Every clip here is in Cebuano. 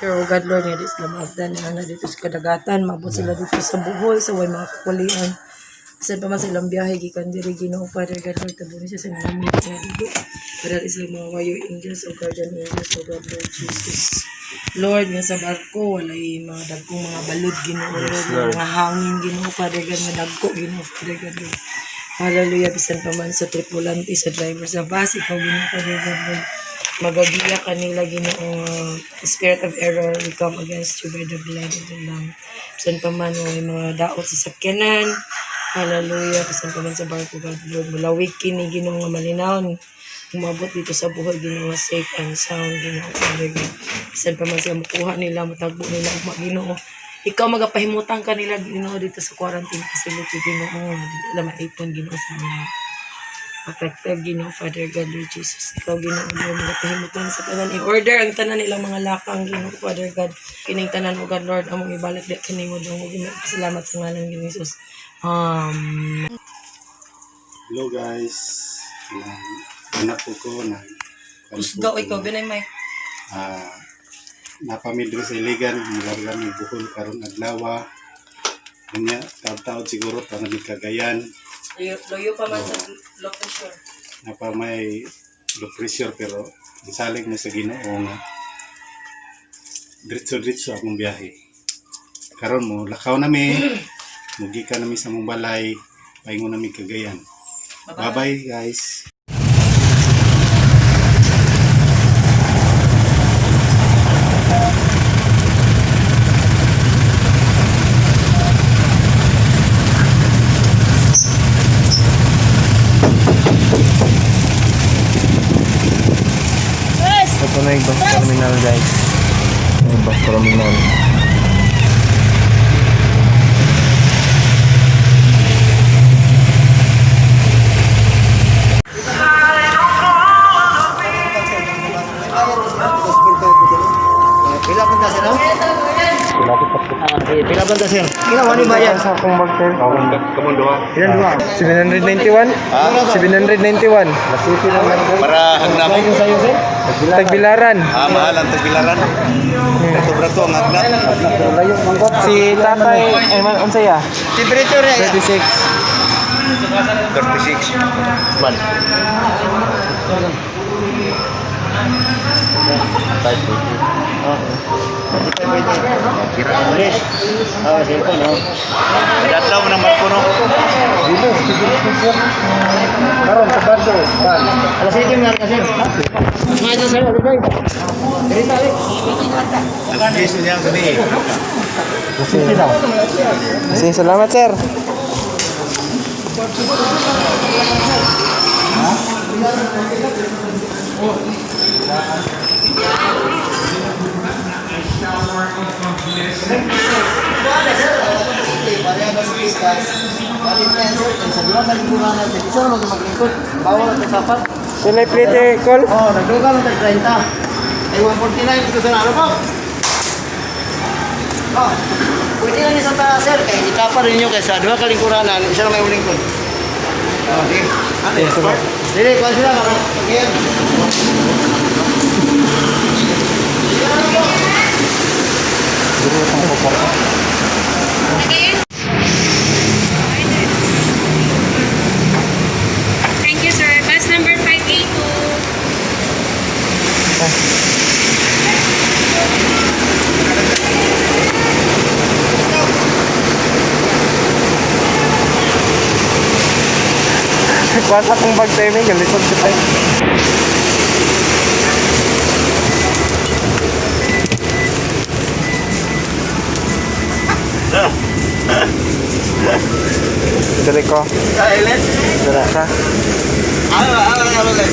Pero God Lord, nga di sila maabdan na dito sa kadagatan, maabot sila dito sa Bohol, sa way mga kakulian. Bisan pa man silang biyahe, gikan diri Ginoo Father God Lord, tabuni siya sa mga nga dugo. Para sila mga warrior angels o guardian angels o God Lord Jesus. Lord, nga sa barko, walay mga dagkong mga balod, Ginoo Lord, Lord. mga hangin, Ginoo Father God, nga dagko, Ginoo Father God Lord. Hallelujah, bisan pa man sa tripulante, sa driver sa bus, ikaw Ginoo Father God Lord. Magagiya kanila Ginoo, spirit of error, we come against you by the blood of the Lamb. Bisan pa man may mga daot sa sakyanan. Hallelujah, bisan pa man sa barko God Lord, mulawig kini Ginoo nga malinawon. Umabot dito sa Bohol Ginoo nga safe and sound Ginoo Father God. Bisan pa man sila makuha nila, matagbo nila ugma Ginoo. Ikaw magapahimutan kanila Ginoo dito sa quarantine facility Ginoo. Dili sila maipon Ginoo sa mga affected Ginoo Father God Lord Jesus. Ikaw Ginoo Lord magapahimutan sa tanan, i-order ang tanan nilang mga lakang Ginoo Father God. Kining tanan o God Lord among ibalik di kanimo dungog. Salamat sa ngalan ni Jesus. Hello guys. Anak po ko na Kusga ikaw binay may. Ah, napamid diri sa Iligan, mularga mi Bohol karon adlaw. Unya, taod-taod siguro pa nami Cagayan. Luyo, luyo pa man sa low pressure. Napa may low pressure pero ang salig na sa Ginoo nga diretso-diretso akong biyahe. Karon mo lakaw nami, mugikan nami sa mong balay, paingon nami Cagayan. Bye-bye guys. Ito na yung bus terminal guys. Yung bus terminal. Pila punta sir, no? Pila punta sir? Pila wani bayad? Sa akong bag sir. Kamon duha. Ilan duha? 791? 791. Para hagnamo. Tagbilaran. Ah, mahal ang tagbilaran. Ito brato ang hagnap. Si tatay, ay man, unsa ya? Temperature niya. 36. 36. Man. Yes. Ah, cellphone, no? Idatlaw mo ng barko no. Karon sa Bardo. Ban. Alas 7 na rin, sir. Mga sir, ano ba? Dito, alik. Alas 10 niya ang gabi. Sige, salamat sir. Isa naman maglingkod. Bawal at sapat. Sila plate call. Oh, nagduga lang tayo 30. Ay, 149 ito sa ano po? Oh, pwede lang isa ta, sir. Kaya itapa rin ninyo kaysa duha ka lingkuranan, isa lang may ulingkod. Oh, sige. Ano Yes, sir. Dili, kuha sila. Pagyan. Thank you, sir. Bus number 582. Kuha sa akong bag tayo, may galisod ko tayo. Dali ko. Silent. Dala ka. Ano, ano, ano, ano.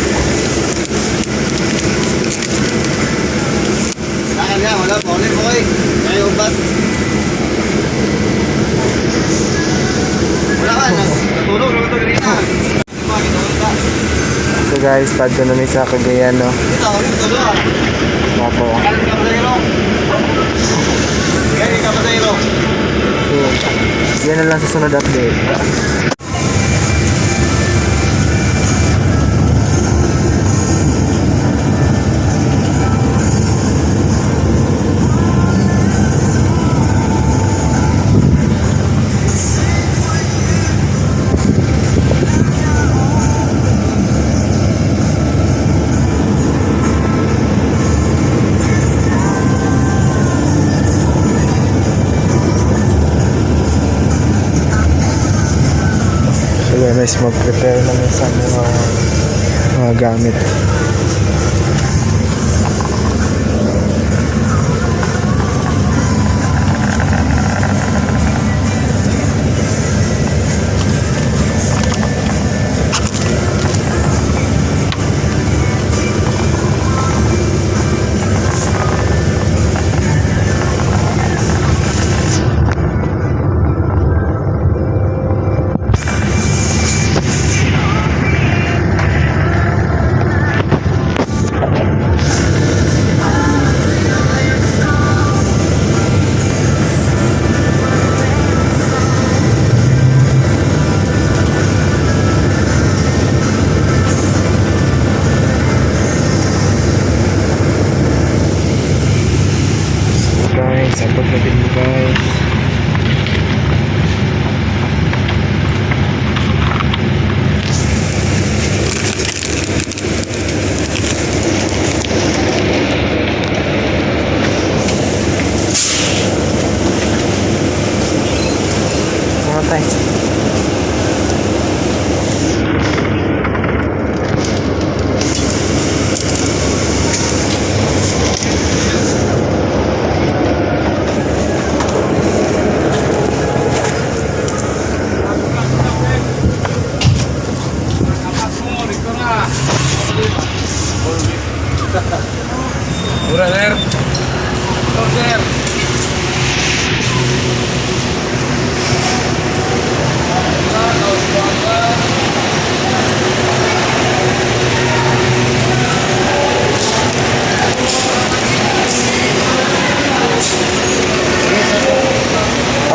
Saan niya, wala, paulit mo kayo. Kayo ba? Wala ka, natulog, natulog kanina. Bakit, ka? So guys, padto na mi sa Cagayan, no. Dito, ulit, tulog ah. Opo. Galing ka pa sa ilo. Galing ka pa sa ilo. So, yan na lang sa sunod update. So guys, mag-prepare namin sa mga gamit. So guys, abot na din mo, guys. Mga tayo.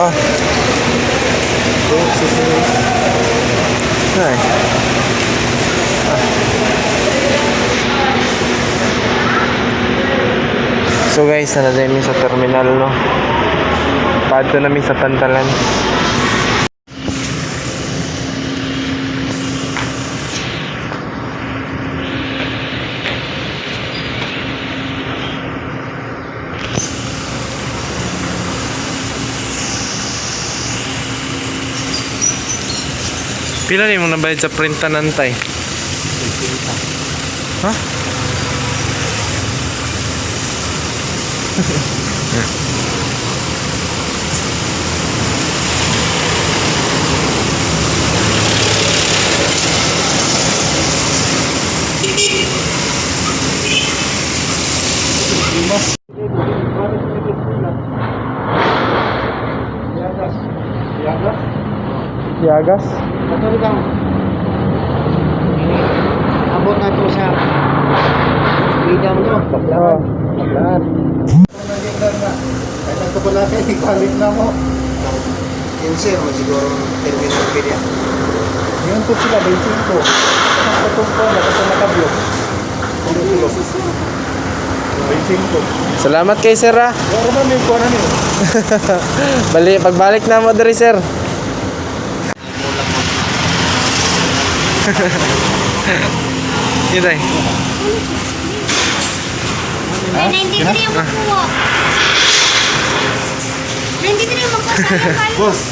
Ah. Ay. So guys, nandun kami sa terminal, no? Paadto namin sa Pantalan. Pila ni mo nabayad sa printanan tay? Ha? Yagas? Patuloy kang. Abot na to sa freedom to. Oo. Baklaan. Ay, nagkabala kay ibalik na mo. Kinse mo siguro terminal pila. Yun to sila, 25. Nakatong ko, nakasama kablo. 25. Salamat kay sir ah. Pero man, may kuha na niyo. Bali, pagbalik na mo diri sir. Yun tay. Ay, 93 yung makuha. 93 yung makuha sa kayo. Boss,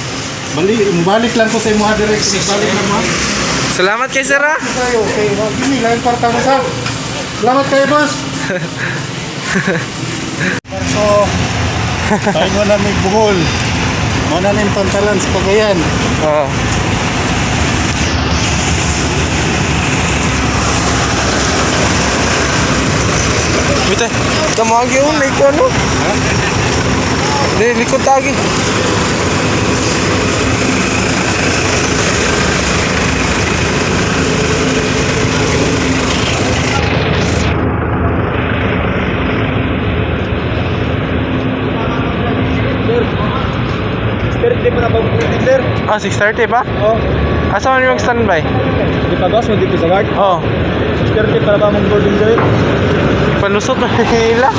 bali, balik lang ko sa imo ha, direct. Balik lang mo ha. Salamat kay sir ah. Tayo, okay. Wag gini, lain parta mo sa. Salamat kayo, boss. So, tayo mo na may buhol. Mo na yung pantalan sa Cagayan. Oo. Wait eh, kamagi oh, may ko ano? Di, likod tagi. Sir, di pa na ba sir? Ah, 6:30 pa? Oo. Asa man yung standby? Di pa boss, mo dito sa guard. Oo. 6:30 para ba mong boarding sir? Palusot na nila.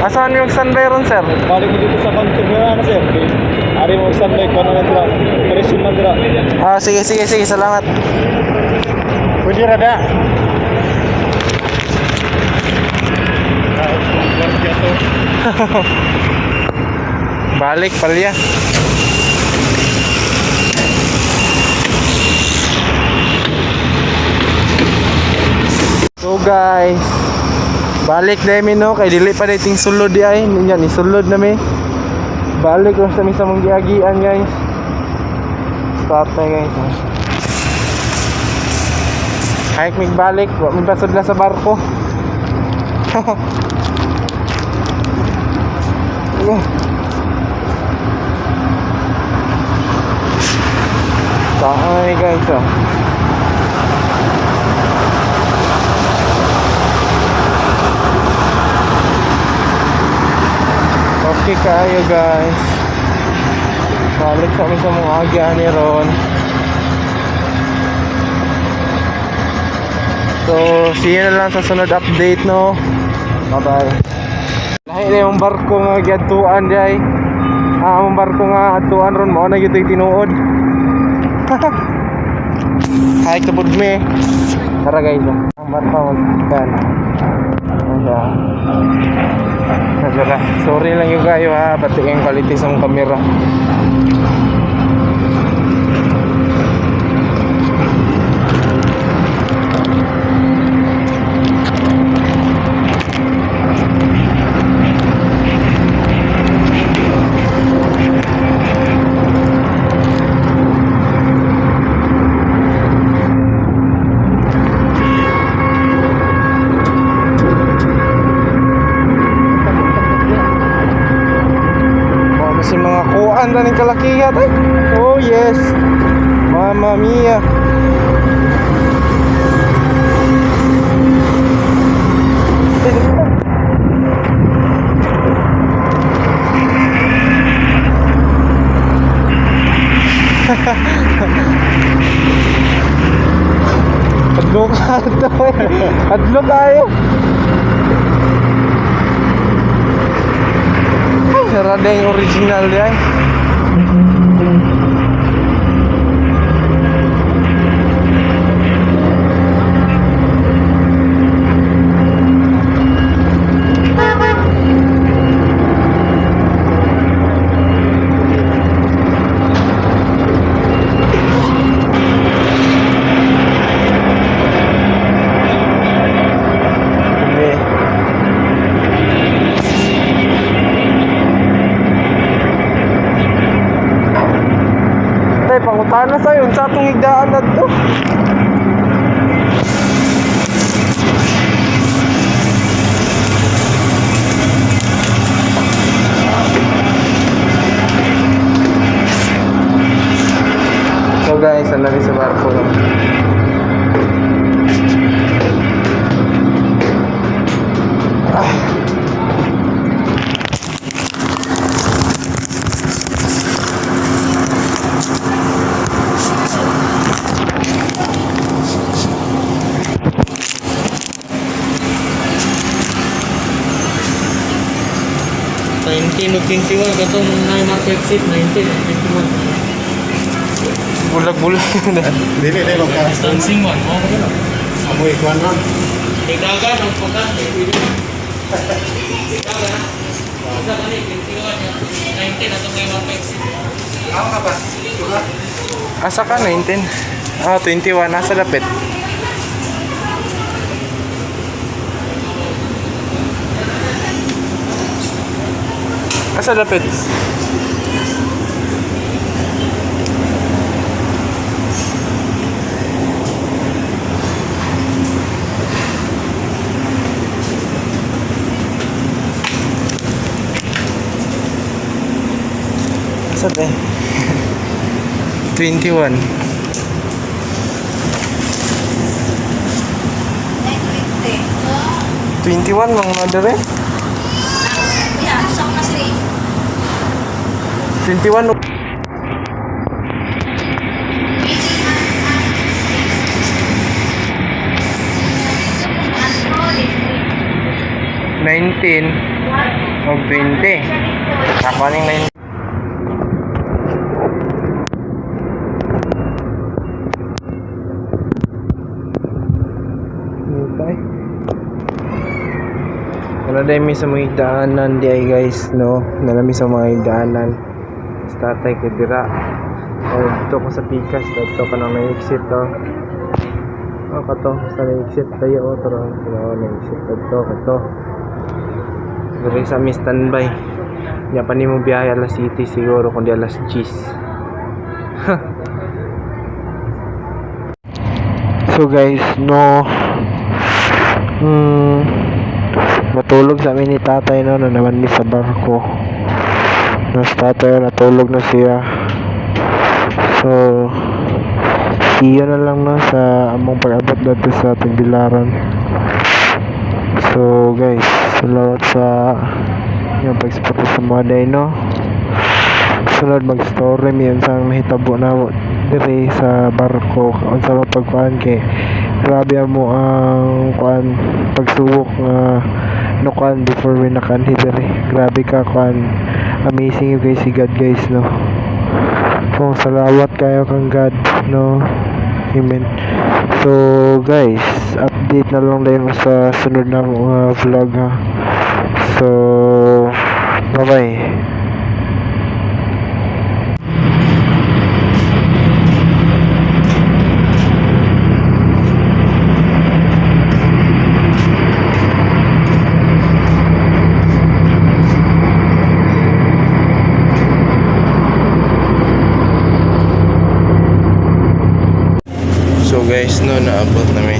Asa man yung standby ron, sir? Balik mo dito sa counter na sir. Ari mo standby ko na dira. Operation man dira. Ah, sige, sige, sige, salamat. Pwede rada. Balik palya. So guys, balik na mi no kay dili pa dating sulod di ay niya ni sulod na mi. Balik lang sa mi sa mong giagian, guys. Stop na, guys. Oh. Hike mig balik, wa mi pasudla sa barko. Yeah. Tahay, guys, oh. Okay kayo, guys. Balik sa amin sa mga agyan ni Ron. So, see you na lang sa sunod update, no? Bye-bye. Lahi na yung barko nga giadtuan di ay. Ah, ang barko nga adtuan ron mao na gyud to'y tinuod. Hike to pud me. Tara, guys. Oh. Ang barko magkan. Ano siya? Tara. Sorry lang yung kayo ha, pati yung quality sa mong camera. Mga kasi mga kuan na ng kalakiyat ay. Oh yes. Mamma mia. Adlo ka ito eh. Adlo kayo. Ay, sarada yung original yan. Okay. Tay, pangutana sa'yo. Unsa atong higdaan na to? So guys, ang lami sa barko. No? 19 o 21 katong 9 market seat 19 o 21. Bulag-bulag. Dili dili ka. Distancing man mo ko. Amoy kuan ron. Tigdagan ang pagka. Tigdagan. Isa kani 21 19 atong 9 market seat. Ako ka ba? Asa ka? 19? Ah, 21. Nasa lapit. Asa lapit? Asa ba? 21. 21 mga mother eh. 21. 19 o 20. Ako aning 19. Okay. Wala dahil may sa mga daanan di ay, guys, no? Nalami sa mga daanan. Sa tatay kay dira. O dito ko sa pikas, dito ko na may exit, oh. Oh, kato. Sa exit tayo. Oh, tara. Oh, exit to. Kato. Diri sa mi standby. Nya pa nimo biyahe alas city siguro kundi alas 10. So guys, no, matulog sa amin ni tatay, no, na naman mi sa barko. No, si tatay natulog na siya. So see you na lang, no, sa among pag-abot dito sa Tagbilaran. So guys, salamat sa inyong pag-support sa mga day, no. Sunod mag-story mi unsa ang nahitabo na diri sa barko, unsa ba pagkuan kay grabe amo ang kuan pagsuwok nga no kuan before we nakanhi diri. Grabe ka kuan, amazing you guys, si God guys, no. Kung salamat kayo kang God, no. Amen. So guys, update na lang din sa sunod na mga vlog, ha. So bye bye. So guys, no, naabot na mi.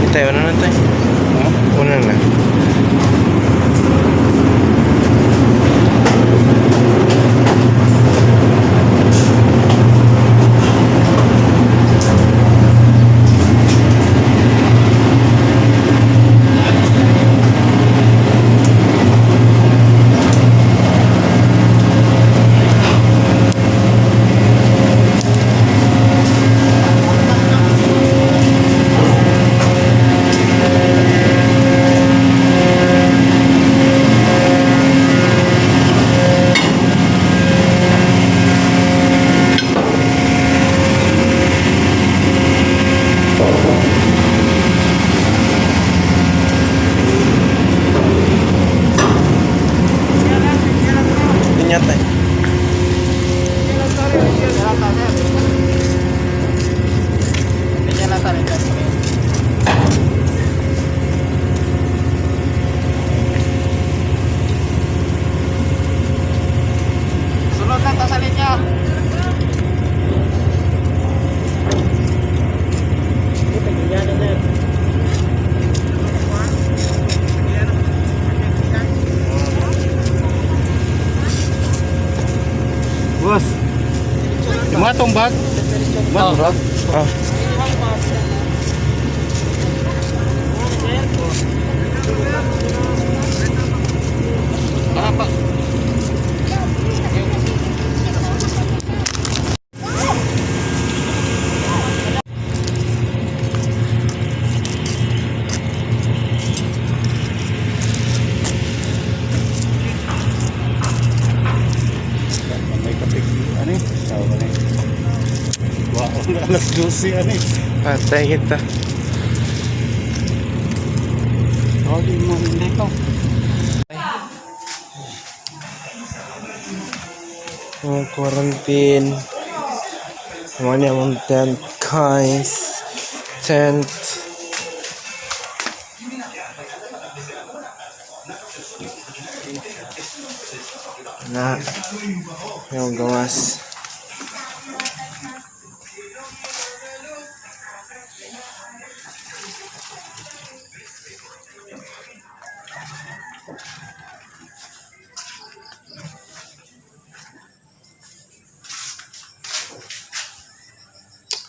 Itay, una na tayo. Una na. Ingat tayo. Sunod lang ta sa linya. Boss. Yung mga tong bag. Mga bag. Ah. May kapig ano eh. Tawag ano eh. Wow, alas 12 ano eh. Patay kita. Tawagin mo hindi ko. Ang quarantine. Mga niya mong tent, guys. Tent. Na. Yung gawas.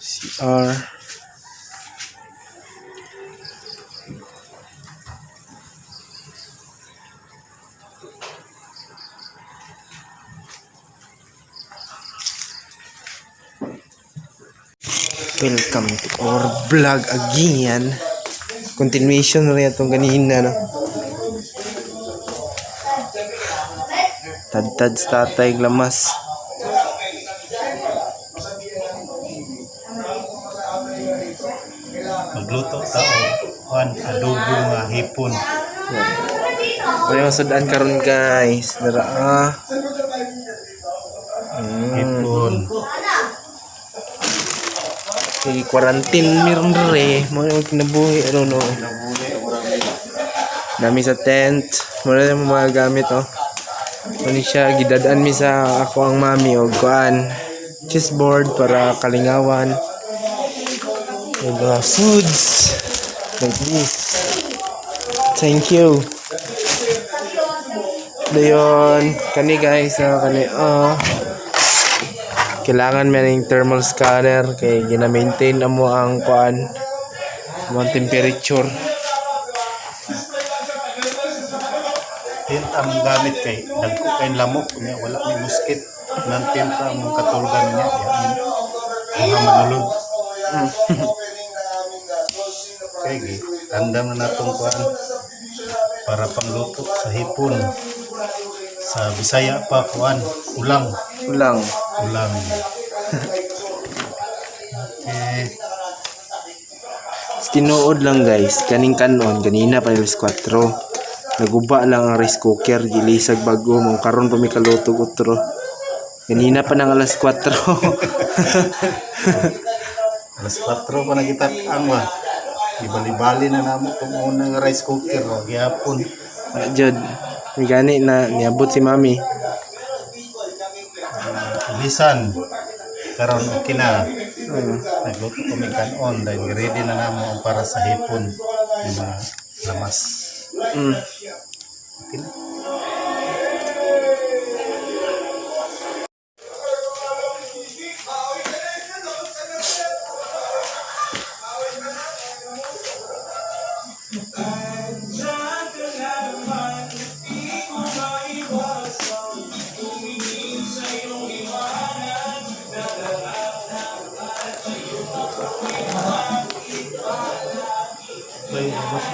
CR. Welcome to our vlog again. Continuation na rin itong ganina, no? Tadtad sa tatay lamas. Magluto ta og kuan adobo nga hipon. Ano yung sudan karon guys? Dara ah. Hipon. Kay quarantine meron dire, mo na kinabuhi ano no. Nami sa tent, mo na yung mga gamit oh. Ano siya gidadaan mi sa ako ang mami og kuan chessboard para kalingawan. Yung mga foods like this. Thank you. Dayon, kani guys, ah, kani ah. Kailangan may ning thermal scanner kay gina-maintain amo ang kuan amo ang temperature. Tent ang gamit kay dagko kay lamok niya wala may muskit nang tent ra among katulgan niya yamin mga manulog. Kay gi andam na natong kuan para pangluto sa hipon sa Bisaya pa kuan ulang Ulang. ulang. Okay. Tinuod lang guys, kaning kanon ganina pa alas 4. Naguba lang ang rice cooker, gilisag bago mo karon pa mi kalutog otro. Ganina pa nang alas 4. Alas 4 pa nagitat-ang ba. Ibali-bali na namo tong unang rice cooker wa gihapon. Jud, may gani na niabot si mami. Ilisan. Karon okay na. Nagluto kami kanon dahil ready na namo ang para sa hipon yung mga lamas. Okay na. Ay, boss.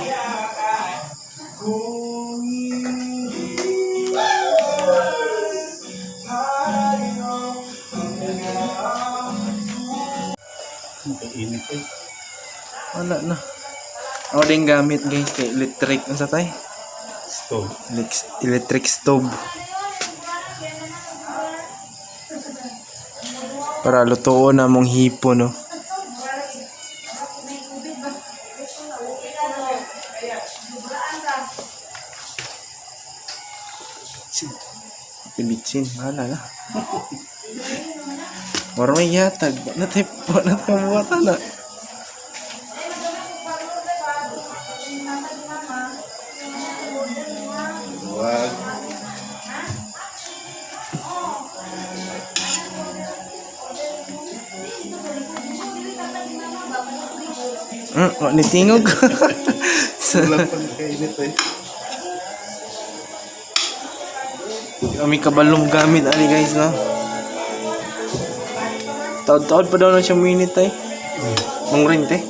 Ang kainit eh. Wala na. Ako din gamit guys kay electric unsa tay? Stove. Electric stove. Para lutuon na mong hipo no. Bitsin, bahala na. War may yatag, wa na tayo, wa na tayo buhatan na. Wag. Wa ni tingog. Wala pa kainit eh. Kami kabalong gamit ali guys no. Taod-taod pa daw na siya minute ay. Mong rente.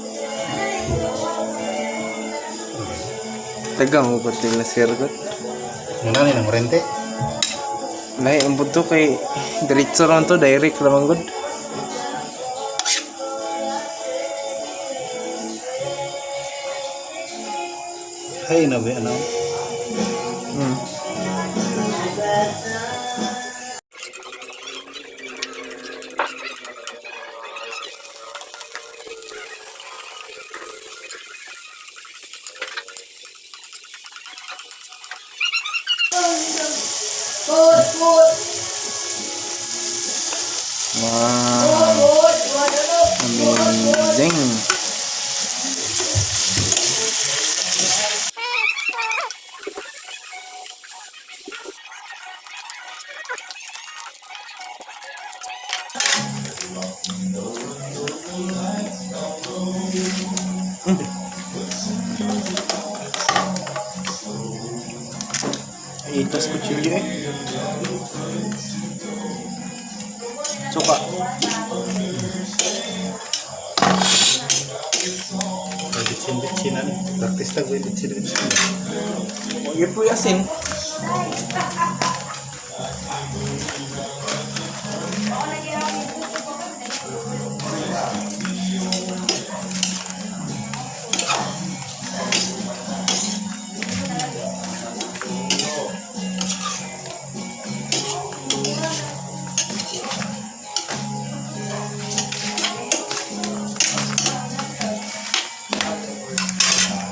Tagang mo pati na sir ko. Muna ni nang rente. Lahi ang buto kay diretso lang to direct lamang good. Ay, nabi ano. Wow. Amazing. Ay, itas kutsilyo eh. Suka. Bitsin-bitsin na ni. Artista ko bitsin-bitsin. Huwag po yasin.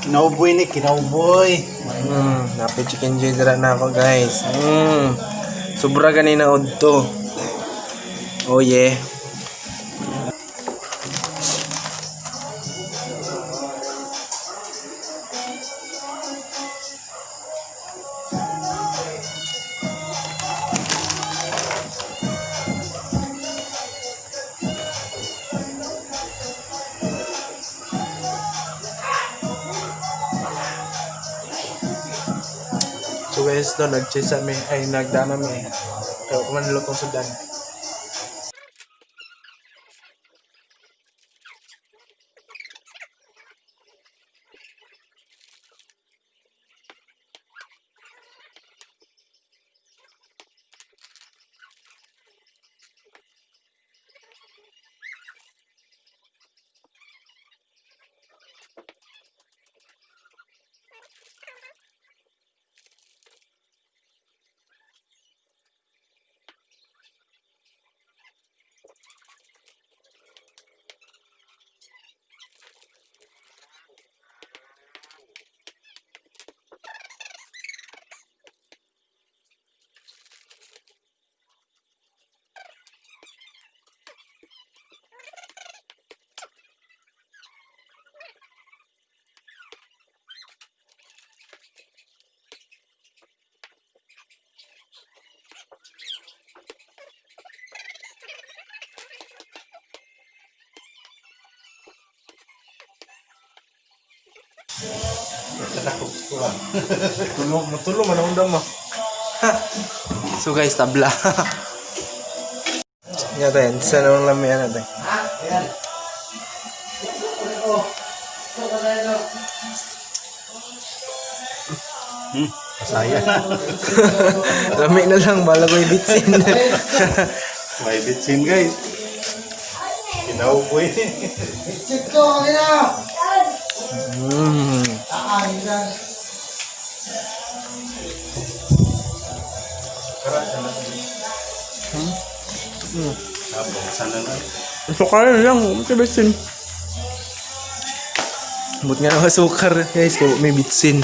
Kinauboy ni, kinauboy. Napi chicken joy dira na ako, guys. Sobra ganina odto. Oh yeah. So guys, no, nag-chase mi, ay nagdama mi. Kaya kuman lutong sudan. Tulog, matulog man ang mo. So guys, tabla. Nga tayo, sa namang lamian natin. Pasaya na. Lami na lang, bala ko bitsin. May bitsin guys. Kinauboy ni. Bitsit ko, kanina! Sana na. Sukar lang, may bitsin. But nga naman sukar, guys, kaya may bitsin.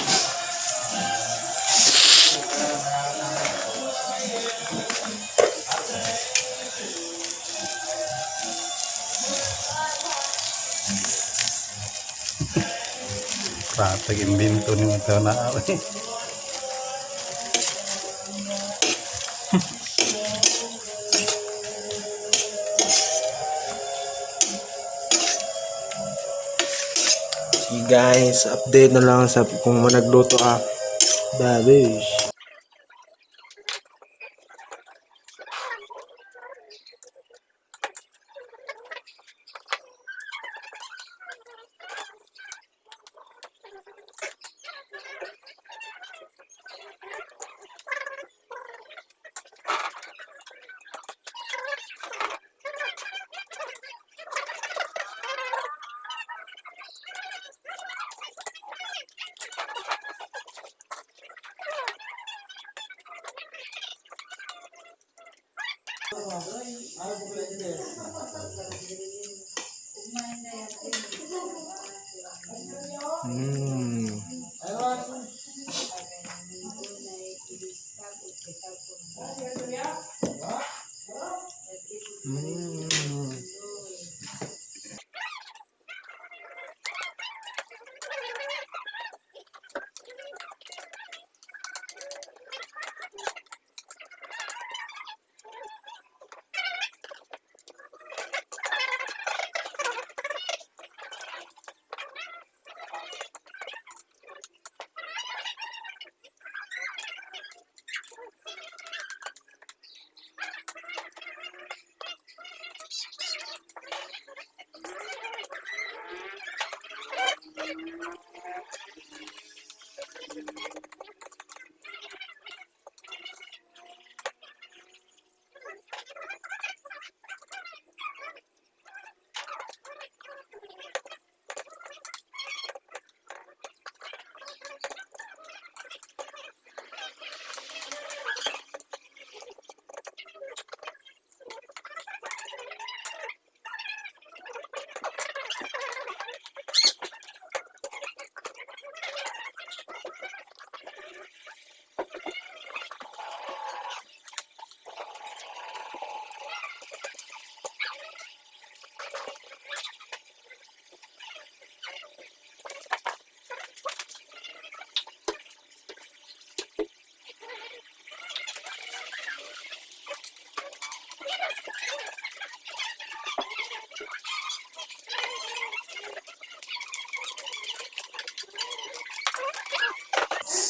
Ratag imbento ni mga tao na away. Sige guys, update na lang sa kung managluto ah. Babish.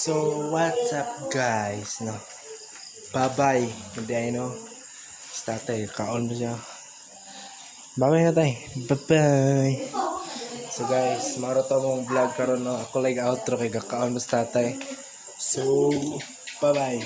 So, what's up, guys, no? Bye-bye. Hindi ay, no? Si tatay, kaon mo siya. Bye-bye na tay. Bye-bye. So guys, maro to mong vlog karon, no. Ako like outro kay kakaon mo sa tatay. So, bye-bye.